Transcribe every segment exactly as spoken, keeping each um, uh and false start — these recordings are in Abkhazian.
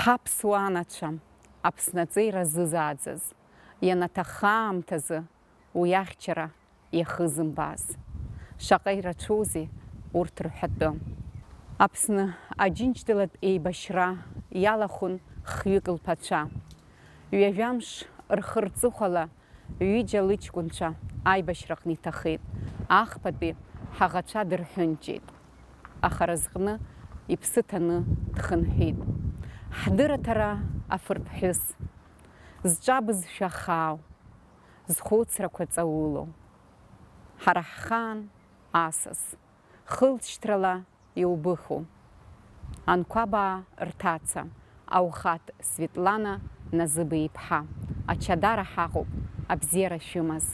Ҳаԥсуа анацәа, Аԥсны аҵеира зызааӡаз, ианаҭахха аамҭазы уи ахьчара иахызымбааз. Шаҟа ирацәоузеи урҭ рҳәатәы! Аԥсны Аџьынџьтәылатә еибашьра иалахәын хҩык лԥацәа. Ҩажәа мш рхы рҵыхәала ҩыџьа лыҷкәынцәа аибашьраҟны иҭахеит, ахԥатәи ҳаӷацәа дырҳәынҷеит. Аха разҟны иԥсы ҭаны дхынҳәит. Ҳдырраҭара афырԥҳәыс, зҿа бызшәа хаау, зхәыцрақәа ҵаулоу, ҳара ҳхаан асас, хылҵшьҭрала иубыху, Анқәабаа рҭаца, Аухаҭ Светлана Назыбеиԥҳа, ачадара ҳаҟоуп, абзиара шәымаз.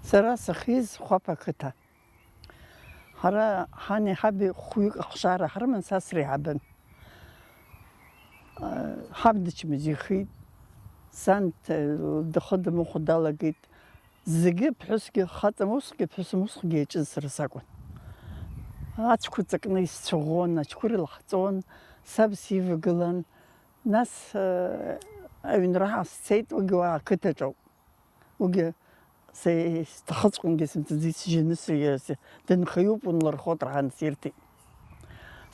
Сара сахьиз Хәаԥ ақыҭа. Ҳара ҳани ҳаби хәҩык ахшара ҳрыман, са среиҳабын. Ҳаб дычмазаҩхеит, сан лхы дамыхәо далагеит. Зегьы, ԥҳәысгьы, хаҵа усхгьы, ԥҳәыс усхгьы иаҿыз сара сакәын. Ацәқәа ҵакны исцәаӷәон, ачқәыр илаҳҵон, саб сивагылан. Нас аҩнраҳа сцеит, уигьы уа ақыҭаҿоуп. Уигьы сҭахыҵәҟьангьы сымцаӡеит, сжьаны сыҩрасы дынхаҩуп, унлырхот рҳан сирҭеит.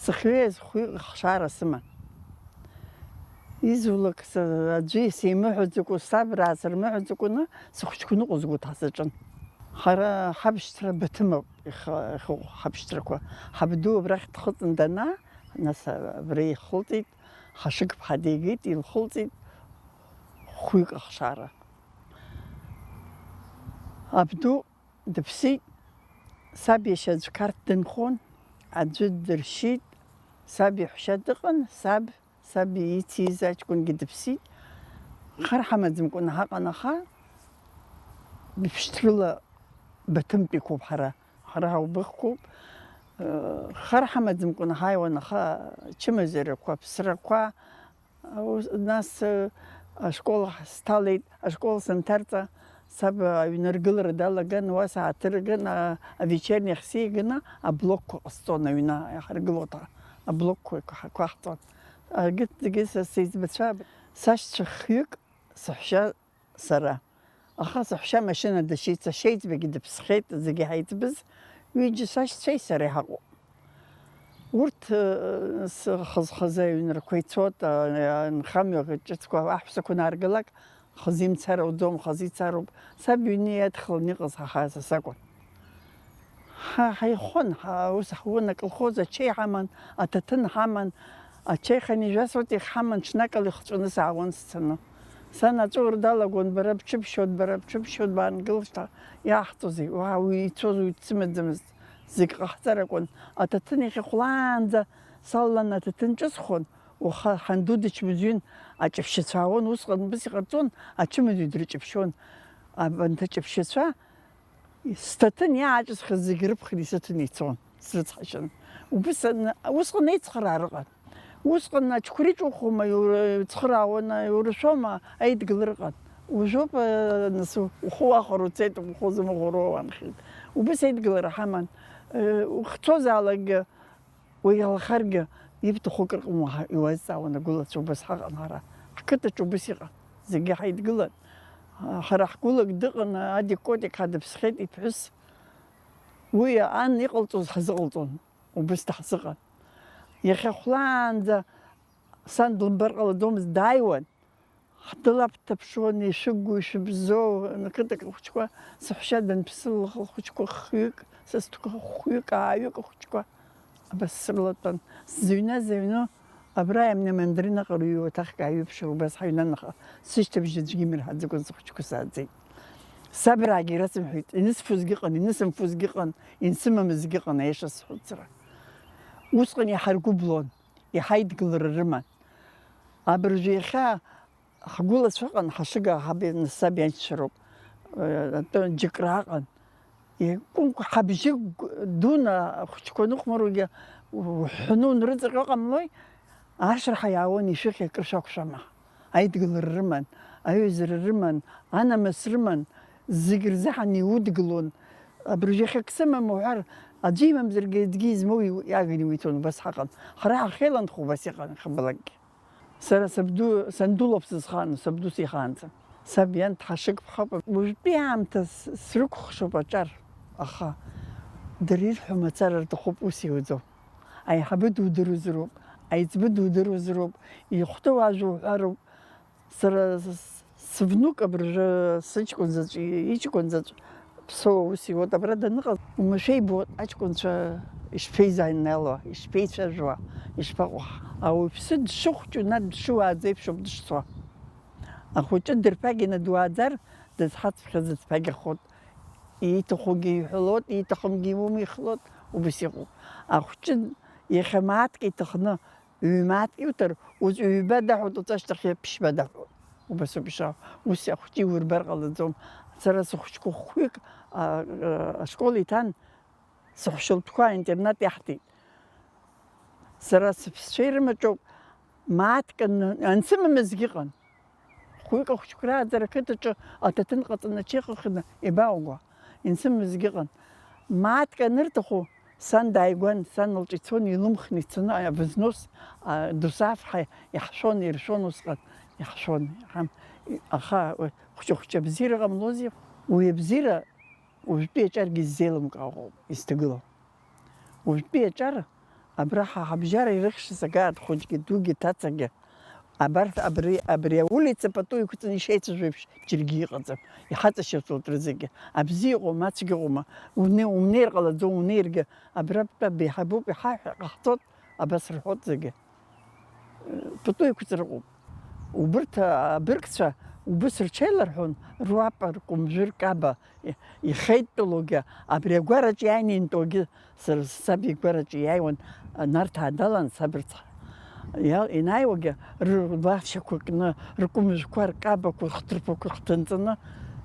Сыхҩеиз хәҩык ахшара сыман. Изулак аӡәы сеимыҳәаӡакәа, сабраа сырмыҳәаӡакәаны, сыхәыҷқәа ныҟәызго ҳазаҿын. Ҳара ҳабшьҭра Баҭымоуп ихы-, ихыҟоу ҳабшьҭрақәа. Ҳабду абрахь дхыҵын данаа, нас абра ихылҵит, Ҳашыгԥҳа дигеит, илхылҵит хәҩык ахшара. Абду дыԥсит, саб иашьа аӡә Қарҭ дынхон, аӡәы дыршьит, саб иаҳәшьа дыҟан, саб, саб ициз аҷкәынгьы дыԥсит. Хар ҳамаӡамкәан ҳаҟан, аха быԥшьҭрыла Баҭымтәиқәоуп ҳара, ҳара ҳаубыхқәоуп. Хар ҳамаӡамкәан ҳааиуан, аха ачымазарақәа, аԥсрақәа, Ус, нас, э, ашкол сҭалеит, ашкол санҭарҵа, саб аҩны аргылара далаган, уа сааҭырган, а, авечерниахь сиганы аблокқәа ҟасҵон аҩны иҳаргылоит, аблокқәа иқәаҳ-, қәаҳҵон. Аргьы зегьы са сеиҵбацәа, сашьцәа хҩык, саҳәшьа, сара. Аха саҳәшьа амашьына дашьит, сашьеиҵбагьы дыԥсхьеит, зегьы ҳаиҵбыз, ҩыџьа сашьцәеи сареи ҳаҟоуп. Урҭ, э, с-, хаз-хазы аҩнрақәа ицот, а, анхамҩа ҿыцқәа аҳәсақәа анааргалак, хазы имцар ауӡом, хазы ицароуп. Саб иҩны иадхаланы иҟаз ҳа ҳазы сакәын. Ҳа ҳаихон, ҳа, ус ҳуан, аколхоз ачаи ҳаман, аҭаҭын ҳаман, ачаи хынҩажәа сотих ҳаман, ҽнакала ихҵәаны саауан сцаны. Сан аҵәуара далагон, бара бҽыбшьот, бара бҽыбшьот, баангыл шьҭа, иаҳҵозеи, уаа, уи ицоз, уи дсымаӡамызт, зегь ҟаҳҵар акәын. Аҭаҭын иахьахәлаанӡа салалан аҭаҭын ҿысхон, уаха ҳанду дычмазаҩын, аҷаԥшьацәа аауан, усҟан убыс иҟарҵон, ачымазаҩ дрыҷаԥшьон. Абанҭ аҷаԥшьацәа Сҭаҭын иааҿысхыз зегьы рыԥхын исыҭаны ицон, срыцҳашьаны. Убыс ан-, усҟан еицхыраа рыҟан. Усҟан ачқәри ҿухума, иур-, ицхыраауан, иурашәома, аидгыла рыҟан. Уажәоуп, а, нас, ухы уахәар уцеит, ухы узымхәыруа уаанхеит. Убыс аидгылара ҳаман. Э, ухцозаалакгьы, Уи иалахаргьы, ибҭаху акыр ҟамло ҳа-, иуазҵаауан агәылацәа, убас ҳаҟан ҳара. Ҳқыҭаҿы убас иҟан. Зегьы ҳаидгылан. Ҳара ҳгәылак дыҟан, Адик Котик ҳа дыԥсхьеит, иԥҳәыс. Уи ан иҟалҵоз ҳазыҟалҵон, убас даҳзыҟан. Иахьа хәлаанӡа сан длымбар ҟалаӡомызт, дааиуан. Ҳдылаԥҭаԥшуан, ишәыгу, ишәыбзоу, нкыдак лхәыҷқәа, саҳәшьа данԥсы, лхы лхәыҷқәа хҩык, са стәқәа хәҩык, ааҩык ахәыҷқәа абас срылатәан. Сзыҩназ аҩны, абра иамнеи амандарин аҟара иҩуа ҭахк ааҩыԥшыр, убас ҳаҩнан, аха сышьҭыбжь аӡәгьы имырҳаӡакәан, сыхәыҷқәа сааӡеит. Сабраагьы ирацымҳәеит, инысфозгьы ыҟан, инысымфозгьы ыҟан, инсымамызгьы ыҟан, аиаша сҳәоит сара. Усҟан иаҳа ргәы блон, иаҳа идгылара рыман. Абыржәы иахьа Ҳгәылацәа ыҟан, ҳашыга ҳаб, саб ианшьцәа роуп. Э, атәы џьыкраа ыҟан. Икәынқәа ҳабжьы г-, дуны ахәыҷқәа аныхәмаруагьы уҳәны унрыҵаҟьо ҟамлои, ашырҳәа иаауан ишәыхь акыр шәақәшәама. Аидгылара рыман, аҩызара рыман, анамыс рыман, зегь рзыҳәан иудгылон. Абыржәы иахьак сымам уҳәар, Аӡәы имамзаргьы аӡәгьы измоу иу-, иагын иуиҭон, убас ҳаҟан. Ҳара ҳахьеиланхо убас иҟан иахьабалакгьы. Сара сабду, санду лоуп сызхану, сабду сихаанӡа. Саб иан дҳашыгԥхап, уажәтәи аамҭа с-, срықәхшоуп аҿар, аха дара ирҳәо мацара рҭахуп, ус иуӡом. Аиҳабы дудыруазароуп, аиҵбы дудыруазароуп, ихәҭоу ажәа уҳәароуп. Сара с-, сывнук абыржәы сыҷкәын заҵә, иҷкәын заҵә Ԥсоу аус иуеит, абра даныҟаз, умашәа ибоит аҷкәынцәа ишԥеизааналуа, ишԥеицәажәуа, ишԥаҟоу. Ауаҩԥсы дшыхәҷу, нас дшыуааӡо еиԥшуп дышцо. Ахәыҷы дырԥагьаны дуааӡар, дызҳацәхьаз дыԥагьахоит. Ииҭахугьы иҳәалоит, ииҭахымгьы иумихлоит, убас иҟоуп. Ахәҷы иахьа мааҭк иҭахны, ҩ-мааҭк иуҭар, уаҵәы ҩба даҳәоит, уаҵәы ашьҭахь ԥшьба даҳәоит. Убас ауп ишыҟоу. Ус ахәҷы иурбар ҟалаӡом. Сара сыхәҷқәа хәҩык, а, а, ашкол иҭан, сыхәшьылтәқәа аинтернат иаҳҭеит. Сара сыԥсцәа ирымаҿоуп, мааҭк ан-, ансымамызгьы ыҟан. Хәҩык ахәыҷқәа рааӡара ақыҭаҿы аҭаҭын ҟаҵаны ачеи ыҟахны иабауго, ансымамызгьы ыҟан. Мааҭк анырҭаху, сан дааигәан, сан лҿы ицон, илымхны ицаны, а, взнос, а, досааф ҳа иаҳшәон, иршәон усҟан, иаҳшәон. Ҳам-, аха, уи, хәҷы-хәҷы абзиара ҟамлози? Уи абзиара уажәтәи аҿаргьы иззеилымкаауа ыҟоуп, изҭагылоу. Уажәтәи аҿар, абра ҳа ҳабжьара ирыхьшаз акаат хәыҷгьы, дугьы, ҭацагьы, абарҭ абри, абри аулица пату иқәҵаны ишеицәажәо еиԥш џьаргьы иҟаӡам. Иҳаҵашьырҵоит рызегьы. Абзиа ыҟоума, ацәгьа ыҟоума, уне-, умнеир ҟалаӡом, унеиргьы абра бтәа беиҳабуп, иҳаҳәа ҟаҳҵоит, абас рҳәоит зегьы. Пату еиқәҵара ыҟоуп. Убырҭ абыргцәа убыс рҽеиларҳәон, руапа, ркәымжәы, ркаба, ихеидтәалогьы, абри агәараҿ иааины интәогьы, сара саб игәараҿы иааиуан, Нарҭаа далан саб рыцҳа. Иа-, ианааиуагьы, р-, рбафшьақәа кны, ркәымжәқәа, ркабақәа, рхҭырԥақәа хҭынҵаны,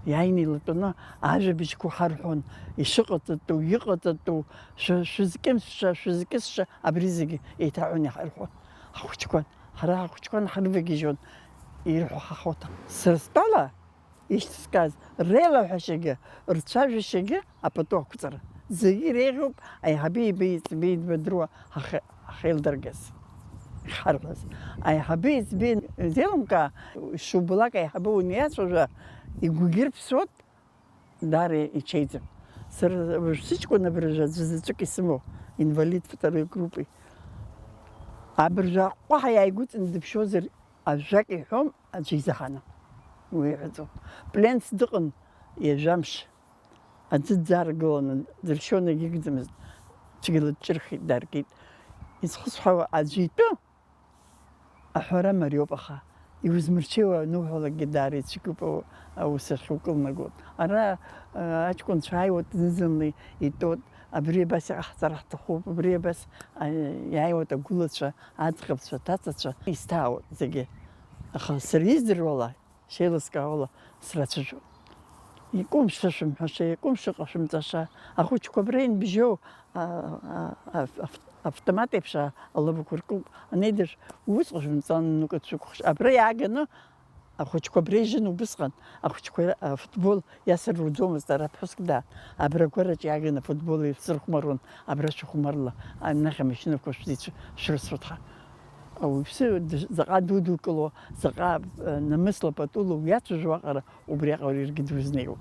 иааины илатәаны, ажәабжьқәа ҳарҳәон, ишыҟаҵатәу, иҟаҵатәу, шәы-, шәызкьымсша, шәызкьысша, абри зегьы еиҭаҳәон иҳарҳәон. Ҳхәыҷқәан, ҳара ҳхәыҷқәан ҳрывагьежьуан, ирҳәо ҳахоҭа. Сара стәала, ишьҭызкааз реилаҳәашьагьы, рцәажәашьагьы апату ақәҵара. Зегьы иреиӷьуп аиҳаби иби, иҵби идбадыруа ҳахьеилдыргаз, иҳарҳәаз. Аиҳаби иҵби зеилымкаа, шубалак аиҳабы уаниацәажәа, игәгьы рԥсуеит, даара ичеиӡам. Сара уажә сыҷкәын абыржәы аӡәы заҵәык исымоу, инвалид второй группы. Абыржәы аҟәҟәаҳәа иааигәыҵаны дыԥшьозар, ажәак иҳәом, аӡәы изаҳаны. Уи иҳәаӡом. Пленс дыҟан ҩажәамш. Аӡы дзааргыланы дыршьон, егьигӡамызт. Цәгьала дҿырхит, даркит. Изхысҳәаауа аӡәы итәы аҳәара мариоуп, аха иузмырҽеиуа ануҳәалакгьы даара ицәгьоуп, ау-, аус ахь укылнагоит. Ара, а, аҷкәынцәа ааиуеит, зны-зынла итәоит, абри абас иҟаҳҵар ҳҭахуп, абри абас, а, иааиуеит агәылацәа, аӡӷабцәа, аҭацацәа, исҭаауеит зегьы. Аха сара издыруала, сеилыскаауала срацәажәон. Икәымшәа шәымҳәаша, икәымшәа ҟашәымҵаша, ахәыҷқәа абра инбжьоу, а, а, а, ав-, автомат еиԥш а-, алабақәа ркуп. Анеидыршә, усҟ шәымҵан, нука дшәыкәхш-, абра иааганы ахәыҷқәа абра ижын убысҟан, ахәыҷқәа ра-, афутбол иасыр руӡомызт, ара ԥҳәыск даан, абра агәараҿ иааганы афутбол еицырхәмаруан, абра шәыхәмарла, анахь амашьынақәа шәзицә-, шәрысуеит ҳәа. Ауаҩԥсы д-, заҟа дудукыло, заҟа, э, намысла патула уиацәажәо аҟара, убриаҟара иаргьы дузнеиуа.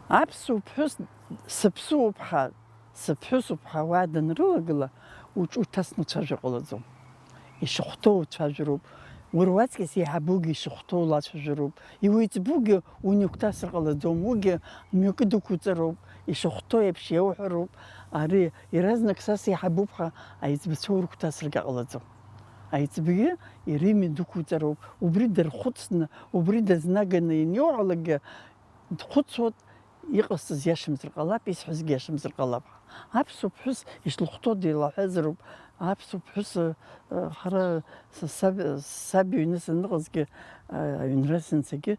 Аԥсуа ԥҳәыс, сыԥсуоуп ҳәа, сыԥҳәысуп ҳәа ауаа данрылагыла, уҿы уҭасны уцәажәар ҟалаӡом. Ишахәҭоу уцәажәароуп. Уара уаҵкьыс еиҳабугьы ишахәҭоу лацәажәароуп. Иуеиҵбугьы унигәҭасыр ҟалаӡом. Уигьы мҩакы дықәуҵароуп. Ишахәҭоу еиԥш иауҳәароуп. Ари иаразнак са сеиҳабуп ҳәа аиҵбацәа урыгәҭасыргьы ҟалаӡом. Аиҵбагьы иара имҩа дықәуҵароуп. Убри дархәыцны, убри дазнаганы ианиоуҳәалакгьы, дхәыцуеит, иҟасҵаз иашамзар ҟалап, исҳәазгьы иашамзар ҟалап. Аԥсуа ԥҳәыс ишлыхәҭоу деилаҳәазароуп. Аԥсуа ԥҳәыс, ы, ы, ҳара са-, саб, саб иҩны саныҟазгьы, ы, аҩнра санцагьы,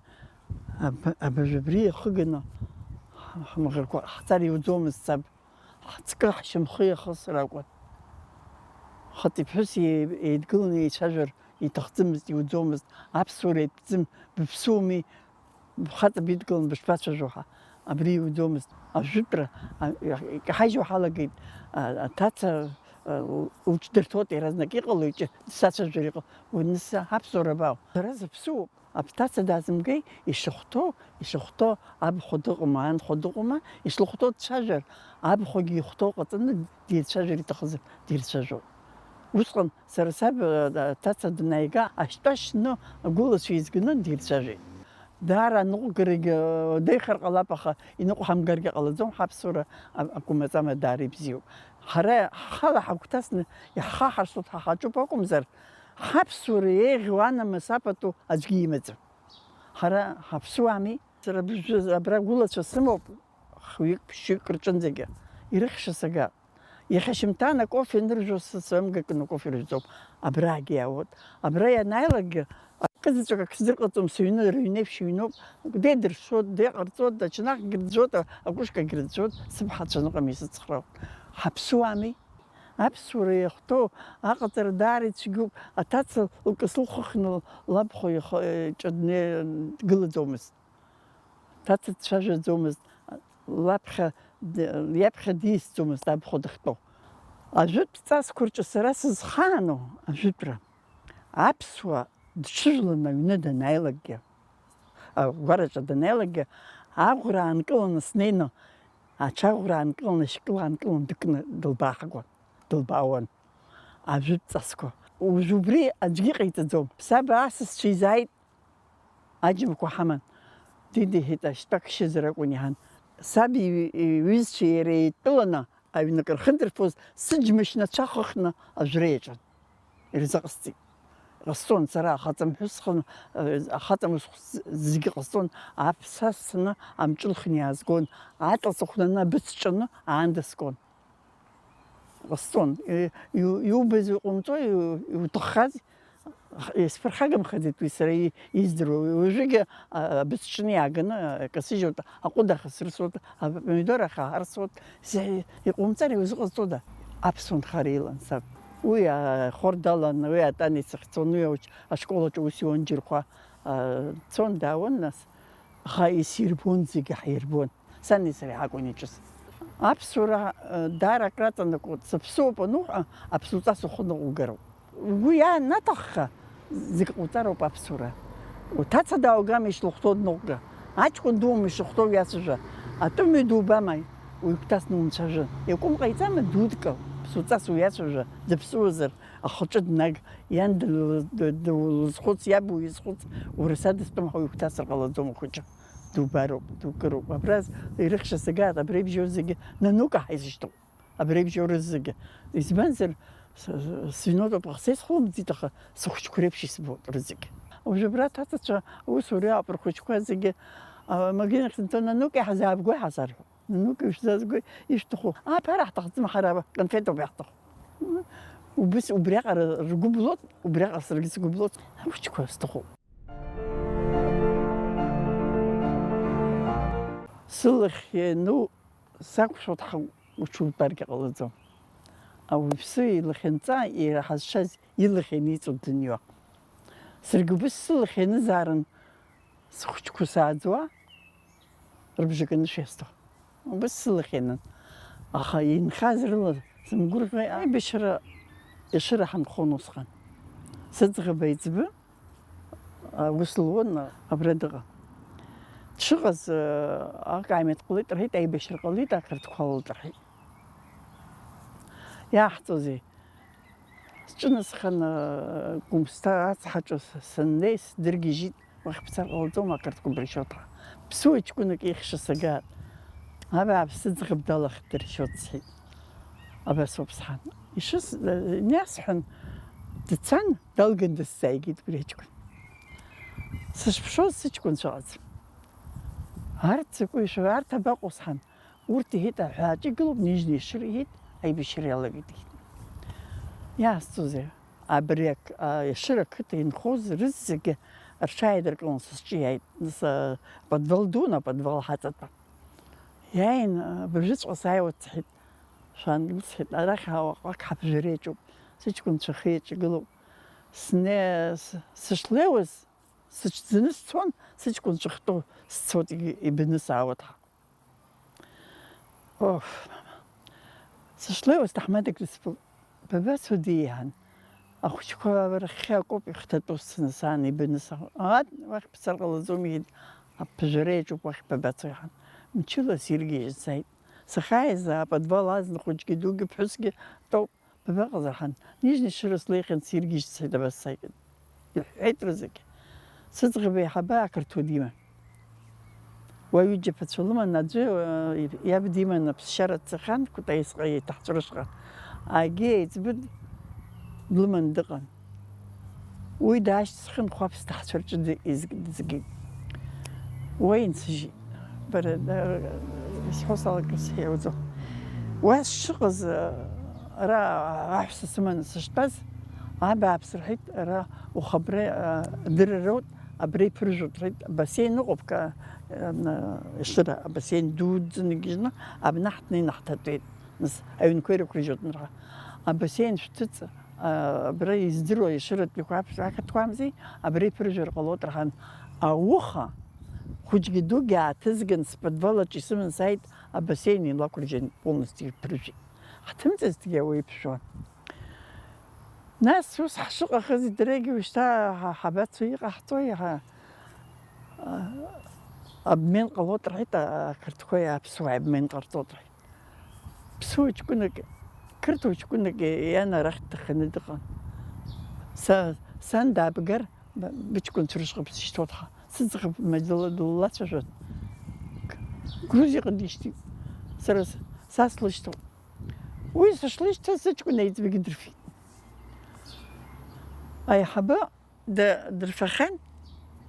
аб-, абыржә абри иахыганы ҳ-, ҳмаӷырқәа ҟаҳҵар иуӡомызт саб. Ҳҵкы ҳшьамхы иахысыр акәын. Хатәи ԥҳәыс еи-, еидгыланы еицәажәар иҭахӡамызт, иуӡомызт, аԥсуара иатәӡам, быԥсуами, Бхаҵа бидгылан бышԥацәажәо ҳәа, абри иуӡомызт. Ажәытәра, а, икаҳажьуа ҳалагеит, а, аҭаца, а, лыҽдырҭоит, иаразнак иҟало иҿы дсацәажәар иҟало, уи аныса аԥсуара абаау? Сара зыԥсуоуп, аҭаца даазымгеи, ишахәҭоу, ишахәҭоу абхәа дыҟоума, анхәа дыҟоума, ишлыхәҭоу дцәажәар, абхәагьы ихәҭоу ҟаҵаны дирцәажәар иҭахызар дирцәажәоит. Усҟан сара саб, а, аҭаца данааига, ашьтәа шьны агәылацәа еизганы дирцәажәеит. Даара аныҟәгарагьы, а, деихар ҟалап, аха иныҟәҳамгаргьы ҟалаӡом, ҳаԥсуара а-, акәымаҵама даара ибзиоуп. Ҳара ҳхала ҳагәҭасны иаҳхаҳаршҭуеит, ҳа ҳаҿуп акәымзар, ҳаԥсуара еиӷьу анамыс апату аӡәгьы имаӡам. Ҳара ҳаԥсуами. Сара абыржәы абра гәылацәа сымоуп, хҩык, ԥшьҩык рҿынӡагьы. Ирыхьша сага. Иахьа шьымҭан акофе аныржәуа са сымгакны акофе ржәӡом. Абрагьы иаауеит. Абра ианааилакгьы, акызаҵәык ак сзырҟаҵом, сыҩны, рыҩнеиԥш иҩноуп. Деидыршоит, деиҟарҵоит, ачанахгьы рӡәӡәоит, акәышкагьы рӡәӡәоит, сыԥҳацәа ныҟами исыцхраауеит. Ҳаԥсуами. Аԥсуара иахәҭоу аҟаҵара даара ицәгьоуп. Аҭаца лкасы лхыхны лабхәа ихы, ҷыдны дгылаӡомызт. Ҭаца дцәажәаӡомызт. Лаԥхьа д-, иаԥхьа диасӡомызт абхәа дахьтәоу. Ажәытә ҵасқәа рҿы сара сызхаану ажәытәра. Аԥсуа дҽыжәланы аҩны данааилакгьы, агәараҿы данааилакгьы, аӷәра аанкыланы снеины, аҽаӷәра аанкыланы, шькыл аанкыланы дыкны дылбааҳгон, дылбаауан. Ажәытә ҵасқәа. Уажә убри аӡәгьы иҟаиҵаӡом. Саб асасцәа изааит, аџьмақәа ҳаман. Дидиҳәеит, ашьтәа ԥшьызар акәын иаҳан. Саб иҩ-, иҩызцәа иара еидтәаланы аҩнык рхьыдырфоз, сыџьмашьнацәа хыхны ажәра иаҿын. Ирзыҟасҵеит. Ҟасҵон сара, ахаҵамҳәысхын, ахаҵамусхә з-, зегьы ҟасҵон, аԥса ссаны амҿы лхны иаазгон, аҵла сыхәнаны абыц ҿаны аанда сгон. Ҟасҵон. Иу-, иубаз иҟоумҵо, иу-, иуҭаххаз, исԥырхагамхаӡеит уи сара и-, издыруа. Уи уажәыгьы, а, абыц ҿны иааганы, а, акасыжьуеит, аҟәыд ахьысрысуеит, апомидор ахьаҳарсуеит, зе-, иҟоумҵар иузыҟазҵода? Аԥсуа нхара илан саб. Уи, а, хор далан, уи атанец ахь цон, уи ауч-, ашкол аҿы ус иуан џьырхәа, а, цон, даауан нас. Аха исирбон, зегьы ҳирбон. Сани сареи ҳакәын иҿыз. Аԥсуара, э, даара акраҵанакуеит. Сыԥсуоуп ануҳәа, аԥсуҵас ухы ныҟәгароуп. Угәы иаанаҭахха, зегь ҟауҵароуп аԥсуара. Уҭаца дааугама ишлыхәҭоу дныҟәга? Аҷкәын дуоума ишыхәҭоу иацәажәа? Атәымҩа дубама уигәҭасны умцәажәан? Иакәым ҟаиҵама дудкыл, ԥсуҵас уиацәажәа, дыԥсуазар, ахаҿы днаг, иан дыл-, ды-, дылызхәыц, иаб уизхәыц, уара са дыстәым ҳәа уигәҭасыр ҟалаӡом ахәыҷы. Дубароуп, дукыроуп. Абра ирыхьша сагааит, абра ибжьоу зегьы нанука ҳаизышьҭоуп. Абра ибжьоу рызегьы. Избанзар, с-, с-, сыҩнуҵоуп, аха са исхылымӡеит, аха сыхәыҷқәа реиԥш исбоит рызегьы. Уажә абра аҭацацәа аусура иаауп рхәыҷқәа зегьы, а, магазинахь сынцо, нанука иҳазаабгои ҳазарҳәо? Нанука ишәзаазгои ишәҭаху? Аԥара ҳҭахӡам, ҳара конфетоуп иаҳҭаху. Убыс, убриаҟара ргәы блоит, убриаҟара саргьы сгәы блоит, ахәыҷқәа сҭахуп. Сылахь иану сақәшәо дҳа-, уҽуртәаргьы ҟалаӡом. Ауаҩԥсы илахьынҵа иара ҳазшаз илахь ианиҵо дынҩуа. Саргьы убыс сылахь ианызаарын, схәыҷқәа сааӡуа, рыбжак анышә иасҭо. Убыс сылахь ианын. Аха инхаз рыла сымгәырӷьо, аибашьра иашыра ҳанхон усҟан. Сыӡӷаб аиҵбы, а, ус луан, абра дыҟан. Дшыҟаз, а, акаамеҭ ҟалеит рҳәеит, аибашьра ҟалеит, ақырҭқәа лалт рҳәеит. Иаҳҵозеи? Сҿынасхан, Гәымсҭа ацҳаҿы саннеи, сдыргьежьит, уахь бцар ҟалаӡом, ақырҭқәа быршьоит ҳәа. Ԥсуа ҷкәынак ихьша сагааит. Абааԥс, сыӡӷаб далахт дыршьоит, сҳәеит. Абасоуп, сҳәан. Ишыс-, иниасҳәан, дцан, далган дысзааигеит убри аҷкәын. Сышԥшоз сыҷкәынцәа ыҟаӡам. Арҭ закәи шәара, арҭ абаҟоу, сҳәан. Урҭ, иҳәеит, аҳәааҿы игылоуп, нижни шыр, иҳәеит, аибашьра иалагеит, иҳәеит. Иаасҭозеи? Абри ак-, а, Ешыра ақыҭа инхоз рызегьы рҽааидыркылан, сызҿиааит. Нас, а, подвал дуун, аподвал ҳаҵатәа. Иааин, а, абыржәыҵәҟьа сааиуеит, сҳәеит. Шәан, сҳәеит, арахь ауаҟак ҳаԥжәара иаҿуп. Сыҷкәынцәа хы иаҿагылоуп. Сне-, с-, сышлеиуаз, Сыҽӡаны сцон, сыҷкәын ҵәахтәы сцоит, ибаны саауеит ҳа. Оф, мама. Сышлеиуаз ҭаҳмадак дысԥылт. Бабацо диҳәан. Ахәыҷқәа рахьхьи акоуп ихҭатәу сцаны саан ибаны саауеит. Аад, уахь бцар ҟалаӡом, иҳәеит, аԥжәара иаҿуп, уахь бабацо иҳәан. Мчыла сиргьежьын сааит. Сахьааиз аподвал азна хәыҷгьы дугьы ԥҳәысгьы тәоуп. Бабаҟаз, рҳан, Нижни Шыра слеихьан, сиргьежьцеит, абас саикын. Иҳәҳәеит рызегь. Сыӡӷаб еиҳабы ақырҭуа диман. Уаҩы џьаԥацәа лыман, аӡәы, э, иаб диман аԥсшьара дцахьан, Кәтаисҟа еиҭаҳҵәрышҟа. Агьи еиҵбы длыман дыҟан. Уи даашьҭысхын, Хәаԥс ҭаҳцәа рҿы ды-, изг-, дызгеит. Уа инсыжьит. Бара, да, исҳәо салагар сеиуаӡом. Уа сшыҟаз, ара аҳәса сыманы сыштәаз, абааԥс, рҳәеит, ара ухабра, а, дырроут, абра иԥыржәоит, рҳәеит, абасеин ыҟоуп, ка-, а, на-, Ешыра, абасеин дуӡӡаны гьежьны, абна ҳҭнеины ҳҭатәеит. Нас аҩнқәа ирықәыржьуеит нырҳәа. Абасеин шәҭыҵ, а, абра издыруа Ешыратәиқәа аԥ-, ақырҭқәамзи, абра иԥыржәар ҟалоит, рҳан. Ауха, хәыҷгьы дугьы ааҭызган, сподвал аҿы исыман сааит, абасеин илақәыржьын, полностью иԥыржәеит. Ҳҭымҵызҭгьы ауаҩы иԥжәон. Нас ус ҳшыҟахыз, дарагьы уажәшьҭа ҳа-, ҳабацо, иҟаҳҵои, ҳа-, а-, обмен ҟалоит рҳәеит, а-, ақырҭқәеи аԥсуааи обмен ҟарҵоит рҳәеит. Ԥсуа ҷкәынак, қырҭуа ҷкәынак иан арахь дҭаханы дыҟан. Са, сан даабгар, б-, быҷкәынцәа рышҟа бсышьҭуеит ҳа. Сыӡӷаб ма дыла-, дыллацәажәон. Грузиаҟа дишьҭит. Сара с-, са слышьҭоуп. Уи сышлышьҭаз сыҷкәын аиҵбагьы дырфеит. Аиҳабы д-, дырфахьан,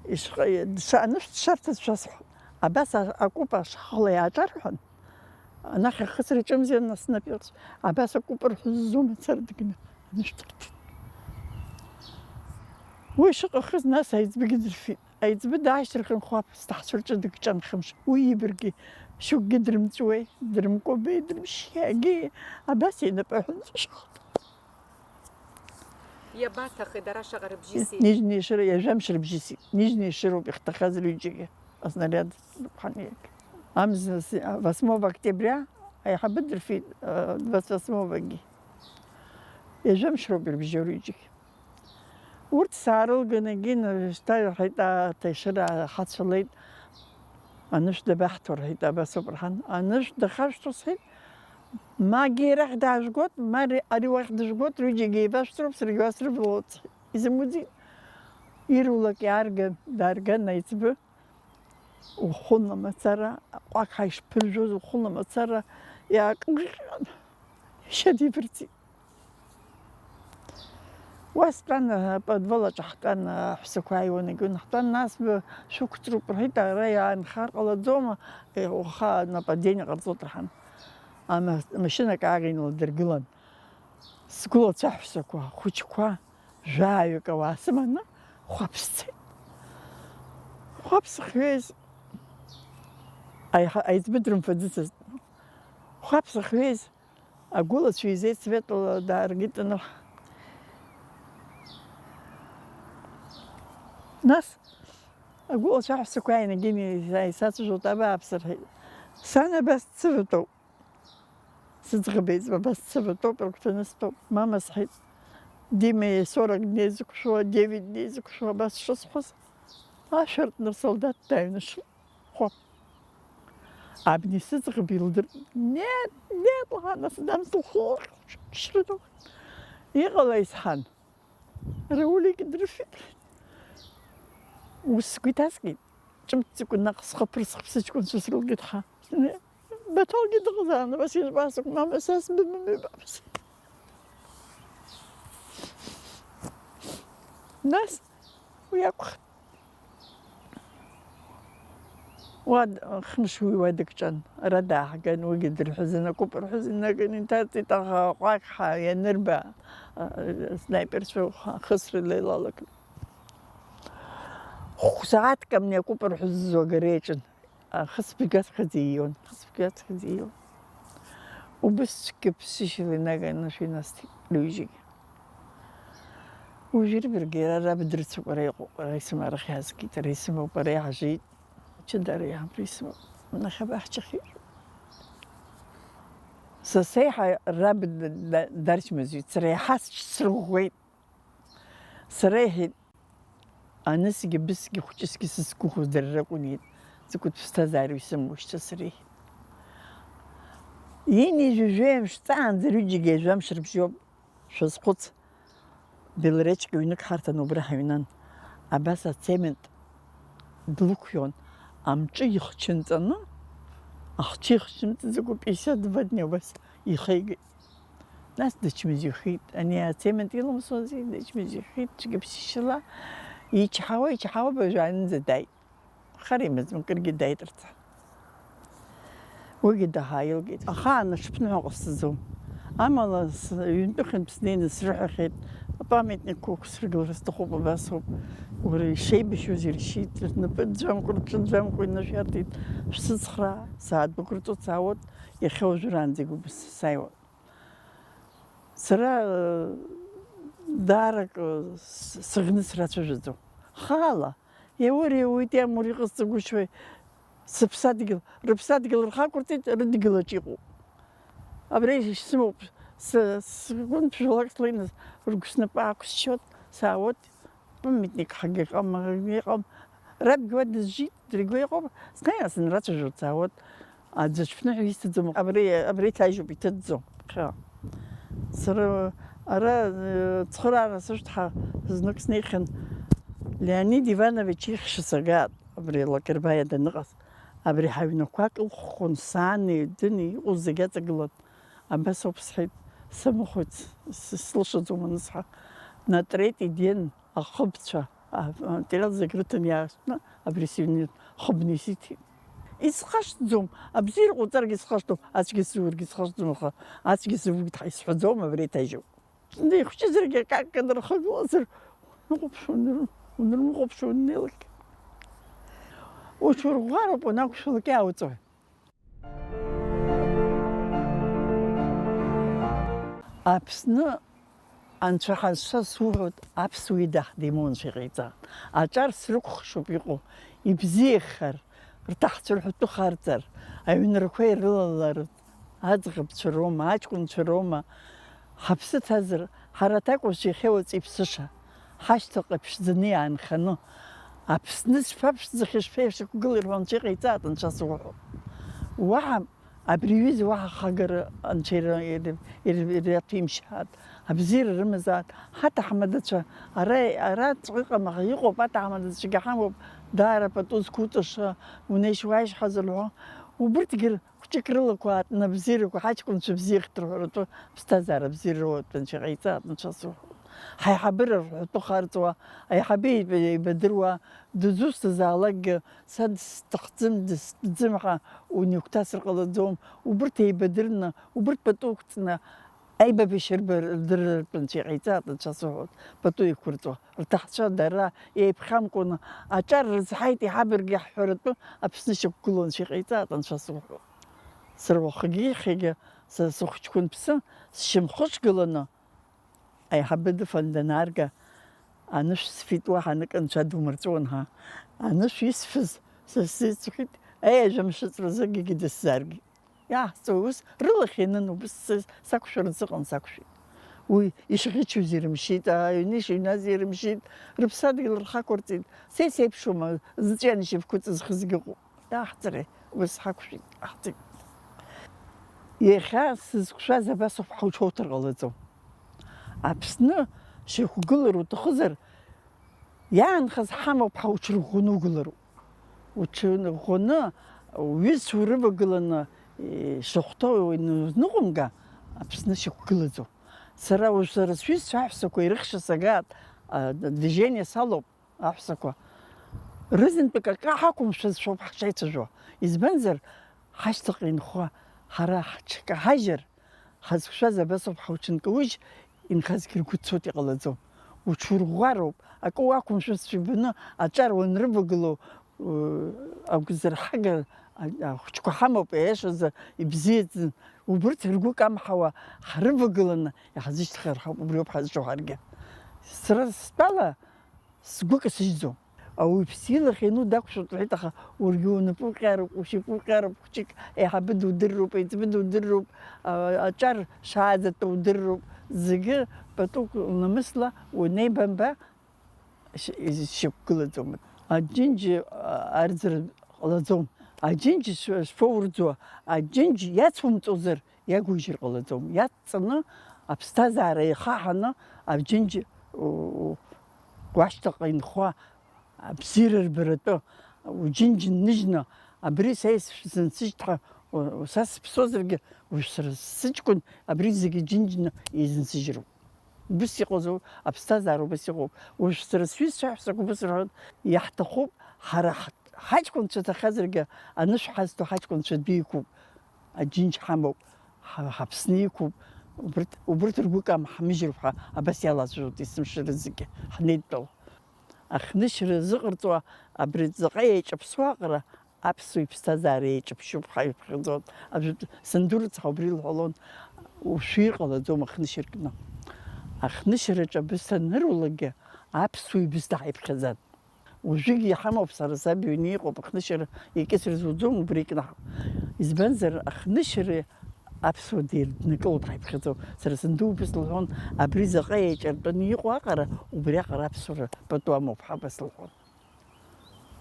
ишҟа-, дша-, анышә дшарҭаз шәасҳәап. Абас а-, акәыпа ашахла иааҿарҳәан, анахь ахысра иҿымзи, нас снапы иалҵ-, абас акәыпа рҳәызо мацара дыкны анышә дырҭеит. Уи шыҟахыз, нас аиҵбагьы дырфеит. Аиҵбы даашьҭырхын, Хәаԥс ҭаҳцәа рҿы дыкҿан хымш. Уи ибаргьы шьоукгьы дрымҵәуеи, дрымкәабеи, дрымшьхьагьы, абас инапы аҳәынҵәа шыхәҭ. Иабаҭахи, дара шаҟа рыбжьысит? Нижни Шыра, ҩажәа мшы рыбжьысит. Нижни Шыроуп ихҭахаз рҩыџьагьы, аснариад ԥханиагь. Амза си-, восьмого октября аиҳабы дырфеит, э, двадцать восьмого-гьы. Ҩажәа мшы роуп ирыбжьоу рҩыџьагьы. Урҭ саарылганы, Гина, шьҭа, рҳәеит, аҭаҩшыра ҳацәалеит, анышә дабаҳҭо, рҳәеит, абас ауп, рҳан. Анышә дахашәҭо, сҳәеит, Магьы арахь даажәгоит, ма ари, ари уахь дыжәгоит, рҩыџьагьы еибашәҵроуп, саргьы уа срывалоит, сҳәеит. Изымуӡеит. Ирулак иаарган, даарган аиҵбы, ухәы ламацара, аҟәақҳа ишԥыржәоз, ухәы ламацара иаакныҟьҟьан, ишьа дивырҵеит. Уа стәан, аподвал аҿы ҳтәан, аҳәсақәа ааиуан, егьанаҳтәан, нас, б-, шәықәҵроуп, рҳәеит, ара иаанхар ҟалаӡома, е, уаха нападение ҟарҵоит, рҳан. Ама-, машьынак ааган иладыргылан. Сгәылацәа аҳәсақәа, ахәыҷқәа, жәаҩык ауаа сыманы, Хәаԥс цеит. Хәаԥс ахьҩеиз, аиҳа-, аиҵбы дрымфаӡыцызт. Хәаԥс ахьҩеиз, агәылацәа изеицветала дааргеит анырҳа. Нас, агәылацәа аҳәсақәа ааины Гина исацәажәоит, абааԥс, рҳәеит. Сан абас дсыватәоуп. Сыӡӷаб еиҵбы абас дсыватәоуп, рыгәҭаны стәоуп. Мама, сҳәеит, Дима сорок днеизықәшәо, девять днеизықәшәо, абас шысҳәоз, ашә артны рсолдаҭ дааҩнашылт. Хәап. Абни сыӡӷаб илдырт. Нет, нет, лҳәан, нас дам сылхылхьшрыдо. Иҟалеи, сҳәан. Рауль егьи дрыфеит. Ус сгәы иҭаскит. Ҿымҭӡакәа наҟ схы аԥырсхып, сыҷкәынцәа срылгеит ҳа. Баҭалгьы дыҟазаарын, абас иазгәасҭоит, мама, са сбымам ҩба. Нас уи акәхеит. Уа д-, хымш уи уа дыкҿан, ара дааҳган, уигьы дырҳәазаны, акәыпа рҳәазаны инаган инҭарҵеит, аха аҟәақҳа ианырба, а, снайперцәа ахысра илеилалакны. Хә-сааҭк амни акәыпа рҳәазо агара иаҿын. Ахысбыжь аҵәҟьаӡа иион, ахысбыжь аҵәҟьаӡа иион. Убыс цәгьа ԥсышьала инаганы шәинасҭеит рҩыџьагьы. Уажәы ирбаргьы иара раб дрыцуп, ара иҟоуп, ара исымарахь иаазгеит, ара исымоуп, ара иаҳжеит. Ачыдара иаҳбра исымоуп. Нахьа баҳчахьеит. Са сеиҳа раб д-, д-, дарчмазаҩ, сара еиҳа сҽсырӷәӷәеит. Сара иҳәеит, анысгьы, бысгьы, хәыҷысгьы сызқәыхәоз дара ракәын, иҳәеит, закәытә ԥсҭазаароу исымоу шьҭа сара, иҳәеит. Ини жәаҩа мшҵаанӡа рҩыџьагьы жәамш рыбжьоуп, шәазхәыц. Белоречка ҩнык ҳарҭан убра ҳаҩнан. Абас ацемент длықәион, амҿы ихчынҵаны, ахчы ихчымҵӡакәа пятьдесят два дня убас ихеигеит. Нас дычмазаҩхеит. Ани ацемент иламсуази, дычмазаҩхеит, цәгьаԥсышьала. Ичҳауа, ичҳауа, абыржәаанӡа дааит. Хар имаӡам, кыргьы дааит рца. Уигьы даҳаилгеит. Ахаан аҽԥныҳәа ҟасҵаӡом. Амала, с-, ҩынтәыхынтә снеины срыҳәахьеит, апамятникқәа ықәсыргылар сҭахуп, абасоуп. Уара ишеибашьуаз иршьит, рнапы ӡәӡәамкәа, рҽы ӡәӡәамкәа инышәарҭеит, шәсыцхраа, саатәык рҵо саауеит, иахьа уажәраанӡагь убас сааиуан. Сара, э, даарак, э, с-, сыӷны срацәажәаӡом. Хаала, иаур иауит, иамур иҟасҵагәышьои, сыԥсадгьыл, рыԥсадгьыл рхақәырҵеит, рыдгьылаҿ иҟоуп. Абра ишсымоуп, сы-, сгәынԥжәалак слеины ргәы снапы аақәсшьуеит, саауеит. Памятник ҳагьыҟам, ҳагьыҟам. Рабгьы уа дызжит, дыргәа иҟоуп. Снеиуа сынрацәажәо дцаауеит. Аӡә аҽԥныҳәа исҭаӡом. Абри, абри иҭажьуп, иҭыҵӡом. Ԥхьа. Сара ара, э, цхыраара сышәҭ ҳа знык снеихьан, Леонид Иванович ихьшьа сагаат, абри Лакербаиа даныҟаз. Абри ҳаҩнақәа кылххон, сани, дыни, иҟоу зегь аҵагылан. Абас ауп сҳәеит, сымхәыц, с-, сылшаӡом анысҳәа. Натрети ден ахыбцәа, а, аматериал зегь рыҭаны иаартны, абри сыҩны хыбны исиҭеит. Исхашҭӡом, абзиара ҟауҵаргьы исхашҭӡом, ацәгьа сзуургьы исхашҭӡом, аха ацәгьа сзууит ҳәа исҳәаӡом, абри иҭажьуп. Ихәҷызаргьы акакка дырхагылазар, унрыхәаԥшуа, унры-, унрымхәаԥшуа уннеилак. Уҽурӷәӷәароуп, уанақәшәалак иаауҵои? Аԥсны анцәа ҳазшаз суҳәоит, аԥсуа ида ҳдимоу анцәа иҟаиҵа. Аҿар срыкәхшоуп иҟоу, ибзиахар, рҭаҳцәа рҳәатәы харҵар, аҩнрақәа ирылалар, аӡӷабцәа роума, аҷкәынцәа роума, ҳаԥсы ҭазар, ҳара аҭакәажә иахьа уаҵәы иԥсыша, ҳашьҭаҟа иԥшӡаны иаанханы, Аԥсны шԥаԥшӡахьеи, шԥеишьақәгылеи рҳәо анцәа иҟаиҵааит, анцәа суҳәоит. Уаҳа абри аҩыза уаҳа хагара анцәа ира-, ира-, ира-, ираҭәеимшьааит, абзиара рымазааит, ҳаҭаҳмадацәа, ара, араҵәҟьа ыҟам, аха иҟоуп, аҭаҳмадацәагьы ҳамоуп, даара пату зқәуҵаша, унеишь-уааишь ҳазырҳәо, убырҭгьы Хәҷык рылақәа аатны абзиарақәа, ҳаҷкәынцәа бзиахеит рҳәаратәы ԥсҭазаара бзиара роуеит, анцәа иҟаиҵааит, анцәа суҳәоит. Ҳаиҳабыра рҳәатәы харҵуа, аиҳабы еиб-, еибадыруа, дызусҭазаалакгьы, са дысҭахӡам, дыстәӡам ҳәа унеигәҭасыр ҟалаӡом. Убырҭ еибадырны, убырҭ пату ықәҵны, аибабашьра рдырратәы анцәа иҟаиҵааит, анцәа суҳәоит, пату еиқәырҵо. Рҭаацәа дара еиԥхьамкәаны аҿар рызҳаит, иҳабаргьы ҳҳәаратәы Аԥсны шьақәгылоу анцәа иҟаиҵааит, анцәа суҳәоит. Сара уахагьы иахьагьы са сыхәыҷқәа анԥсы, сшьамхы ҿгыланы аиҳабы дыфаны данаарга, анышә сфеит, уаҳа анык анцәа думырҵәуан ҳәа. Анышә исфыз са сзыӡырҩит, аи, ажәа мшыҵәразы акгьы дысзааргеит. Иаҳҵо ус рылахь ианын, убыс са сақәшәаран сыҟан, сақәшәеит. Уи ишӷьычуз ирымшьит, аҩны ишыҩназ ирымшьит, рыԥсадгьыл рхақәырҵеит. Са исеиԥшума, зҵәҩан ишьапқәа ҵызхызгьы ыҟоуп. Иаҳҵари, убыс ҳақәшәеит, ҳаҳҵеит. Иахьа сызқәшәаз абасоуп, ҳауҽоуҭар ҟалаӡом. Аԥсны шьақәгылар уҭахызар, иаанхаз ҳамоуп, ҳауҽырӷәӷәаны угылароуп. Уҽырӷәӷәаны, уҩызцәа урывагыланы, ишахәҭоу уныҟәымга, Аԥсны шьақәгылаӡом. Сара уажә сара сҩызцәа аҳәсақәа ирыхьша сагаат, а, движение салоуп, аҳәсақәа. Рызынтәык акы ҳақәымшәазшәоуп ҳшеицәажәо. Избанзар, ҳашьҭахь инхо ҳара ҳҽкаҳажьыр, ҳазқәшәаз абасоуп, ҳауҽынкаужь, инхазгьы ргәы цоит, иҟалаӡом. Уҽурӷәӷәароуп, акы уақәымшәозшәа ибаны аҿар уанрывагыло, агәазырҳага, а, ахәыҷқәа ҳамоуп, иашазы, ибзиаӡаны, убырҭ ргәы камҳауа ҳрывагыланы иҳазышьҭхыр ҳауп, убриоуп ҳазҿу ҳаргьы. Сара стәала сгәы касыжьӡом. Ауаҩԥсы илахь иану дақәшәоит лҳәеит, аха уаргьы унапы уҟьароуп, ушьапы уҟьароуп, хәыҷык аиҳабы дудырроуп, аиҵбы дудырроуп, а-, аҿар шааӡатәу удырроуп, зегьы патук ламысла унеибамба, шьақәгылаӡомызт. Аџьынџь арӡра ҟалаӡом. Аџьынџь шәоурӡуа, аџьынџь иацумҵозар, иагужьыр ҟалаӡом. Иацҵаны, аԥсҭазаара иахаҳаны, аџьынџь уашьҭаҟа инхо, абзиара рбаратәы, уџьынџь нныжьны, абри са исзынсыжьт ҳәа, са сыԥсуазаргьы, уажә сара сыҷкәын абри зегьы џьынџьны изынсыжьроуп. Убыс иҟазоуп, аԥсҭазаара убыс иҟоуп. Уажә сара сҩызцәа аҳәсақәа убыс рҳәоит, иаҳҭахуп, ҳара ҳаҷкәынцәа ҭахьазаргьы, анышә ҳазҭо ҳаҷкәынцәа адәы иқәуп, аџьынџь ҳамоуп, ҳа-, ҳаԥсны иқәуп, убырҭ, убырҭ ргәы камҳамыжьроуп ҳәа абас иалацәажәоит есымша рызегьы ҳнеидтәала. Ахнышьра зыҟарҵо абри ҵаҟа еиҿаԥсоу аҟара аԥсуа иԥсҭазаара еиҿаԥшьуп ҳәа иԥхьаӡон. Ажәытә санду рыцҳа убри илҳәалон, ушәи иҟалаӡом ахнышьра кны. Ахнышьраҿы абысҭа анырулакгьы аԥсуа ибысҭа ҳаиԥхьаӡан. Уажәыгь иҳамоуп, сара саб иҩны иҟоуп, ахнышьра икьысыр зуӡом убри икнаҳау. Избанзар, ахнышьра аԥсуа дир днакылоуп ҳаиԥхьаӡоу. Сара санду убыс лҳәон, абри заҟа еиҿартәаны иҟоу аҟара, убри аҟара аԥсуара пату амоуп ҳәа абас лҳәон.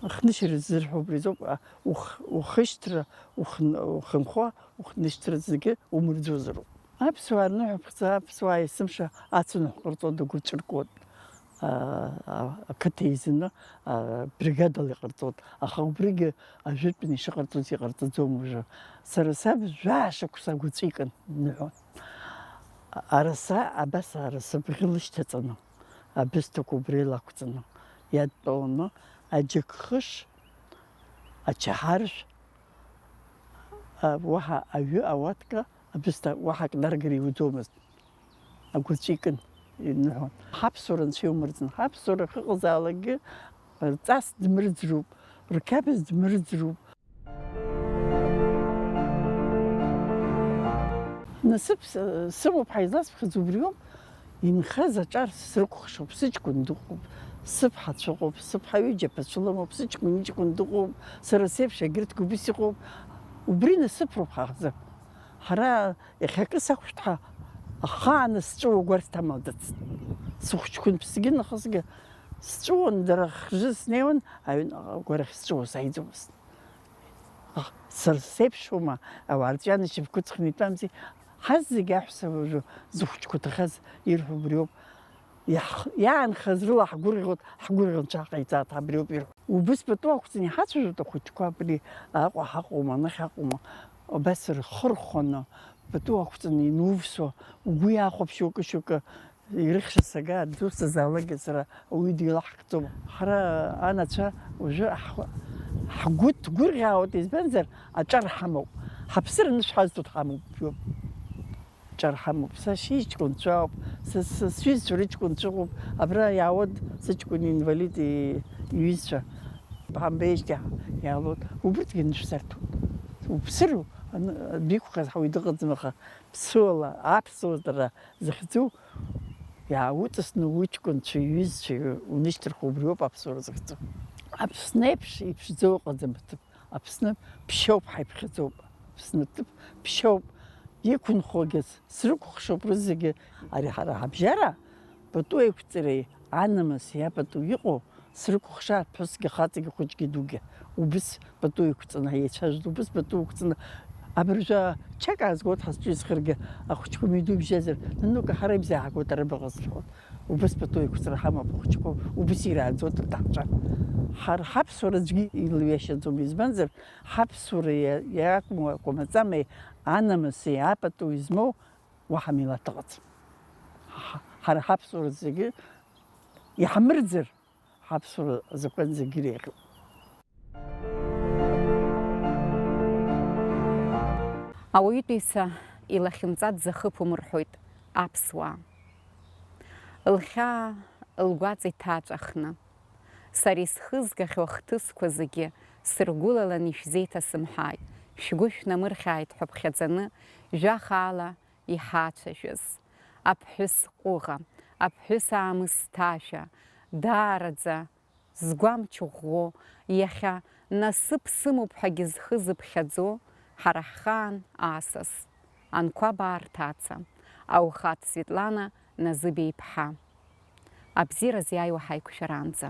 Ахнышьра ззырҳәо убри азоуп, а, ух-, ухышьҭра, ухн-, ухынҳәуа, ухнышьҭра зегьы умырӡозароуп. Аԥсуаа рныҳәаԥхӡы, аԥсуаа есымша ацәаныҳәа ҟарҵо дагәырҵәыркуеит. А, а, ақыҭа еизаны, а, бригадала иҟарҵоит. Аха убригьы ажәытәан ишыҟарҵоз иҟарҵаӡом уажәы. Сара саб жәаа шықәса агәыҵәы икын, дныҳәон. Араса, абас араса бӷьы лышьҭаҵаны, абысҭақәа убри илақәҵаны иадтәаланы, аџьыкхыш, ачаҳаршә, а, уаҳа аҩы, ауатка, абысҭа уаҳа акнаргара иуӡомызт. Агәыҵәы икын, иныҳәон. Ҳаԥсуара анцәа иумырӡын, ҳаԥсуара ахьыҟазаалакгьы рҵас дмырӡроуп, рқьабз дмырӡроуп. Насыԥ с-, сымоуп ҳәа изласҳәаз убриоуп, инхаз аҿар срыкәхшоуп, сыҷкәын дыҟоуп, сыԥҳацәа ыҟоуп, сыԥҳа ҩыџьа аԥацәа лымоуп, сыҷкәын иҷкәын дыҟоуп, сара сеиԥш агьырҭгьы убыс иҟоуп, убри насыԥроуп ҳа ҳзы. Ҳара иахьакы сақәшәт ҳәа ахааны сҵәыуа гәарҭ амаӡацт. Сыхәыҷқәан ԥсгьы нахысгьы сҵәыуон, дара хжы снеиуан, аҩныҟа гәарахь сҵәыуо сааиӡомызт. Аха сара сеиԥшума, ауаа рҿианы шьапқәа ҵхны итәамзи, ҳазегьы аҳәса уажәы зыхәыҷқәа ҭахаз ирҳәо убриоуп. Иаҳ-, иаанхаз рыла ҳгәырӷьоит, ҳгәырӷьо анцәа ҳҟаиҵааит, абриоуп ирҳәо. Убыс пату ақәҵаны иҳацәажәоит ахәыҷқәа абри Аҟәа ҳаҟоума, анахь ҳаҟоума, абас рхы рхәаны, пату ақәҵаны инувсуа, угәы иахәаԥшуа акы-шьоукы ирыхьша сага, дусҭазаалакгьы сара ауаҩы дилаҳхӡом. Ҳара анацәа уажәы ҳхы-, ҳгәы ҭгәырӷьаауеит, избанзар, аҿар ҳамоуп. Ҳаԥсыр анышә ҳазҭо дҳамоуп. Ҿар ҳамоуп, сашьа иҷкәынцәа ауп, са, са сҩызцәа рыҷкәынцәа ыҟоуп, абра иаауеит сыҷкәын инвалид и-, иҩызцәа, ҳамбеижьҭеи иаалоит, убырҭгьы нышәсарҭоуп. Уԥсыр, ан-, адәы иқәхаз ҳауаҩ дыҟаӡам, аха ԥсыуала, аԥсуара захьӡу иаауҵасны уҷкәынцәа, иҩызцәа унышьҭырхуа убриоуп аԥсуара захьӡу. Аԥсны еиԥш иԥшӡоу ыҟаӡам аҭыԥ. Аԥсны ԥшьоуп ҳаиԥхьаӡоуп, Аԥсны ҭыԥ ԥшьоуп, иқәынхогьы срыкәхшоуп рызегьы. Ари ҳара ҳабжьара пату еиқәҵареи анамыси апату иҟоу срыкәхшааит, ԥҳәысгьы хаҵагьы хәыҷгьы дугьы. Убыс пату еиқәҵаны ҳаицәажәоит, убыс пату еиқәҵаны абыржәы ачак аазгоит ҳазҿу изхыргьы, ахәыҷқәа мидубжьазар, нанука ҳара ибзааҳгоит ара быҟаз рҳәоит. Убыс пату еиқәҵара ҳамоуп ахәыҷқәа, убыс ирааӡоит рҭаацәа. Ҳара ҳаԥсуара аӡәгьы илҩашьаӡом, избанзар, ҳаԥсуара иа-, иакәым, акәамаҵамеи, анамыси апату измоу уаҳа милаҭ ыҟаӡам. Ҳа-, ҳара ҳаԥсуара зегьы иҳамырӡыр, ҳаԥсуара азакәан зегьы иреиӷьуп. Ауаҩытәыҩса илахьынҵа дзахыԥом рҳәоит аԥсуаа. Лхьаа, лгәаҵа иҭаҵәахны, сара исхызгахьоу ахҭысқәа зегьы сыргәылалан ишәзеиҭасымҳәааит, шәгәы шәнамырхьааит ҳәа ԥхьаӡаны, жәахаала иҳацәажәаз аԥҳәыс ҟәыӷа, Аԥҳәыс аамысҭашәа, даараӡа згәамч ӷәӷәо, иахьа насыԥ сымоуп ҳәагьы зхы зыԥхьаӡо, ҳара ҳхаан асас, Анқәабаа рҭаца, Аухаҭ Светлана Назыбеи-иԥҳа. Абзиара зиааиуа ҳаиқәшәараанӡа.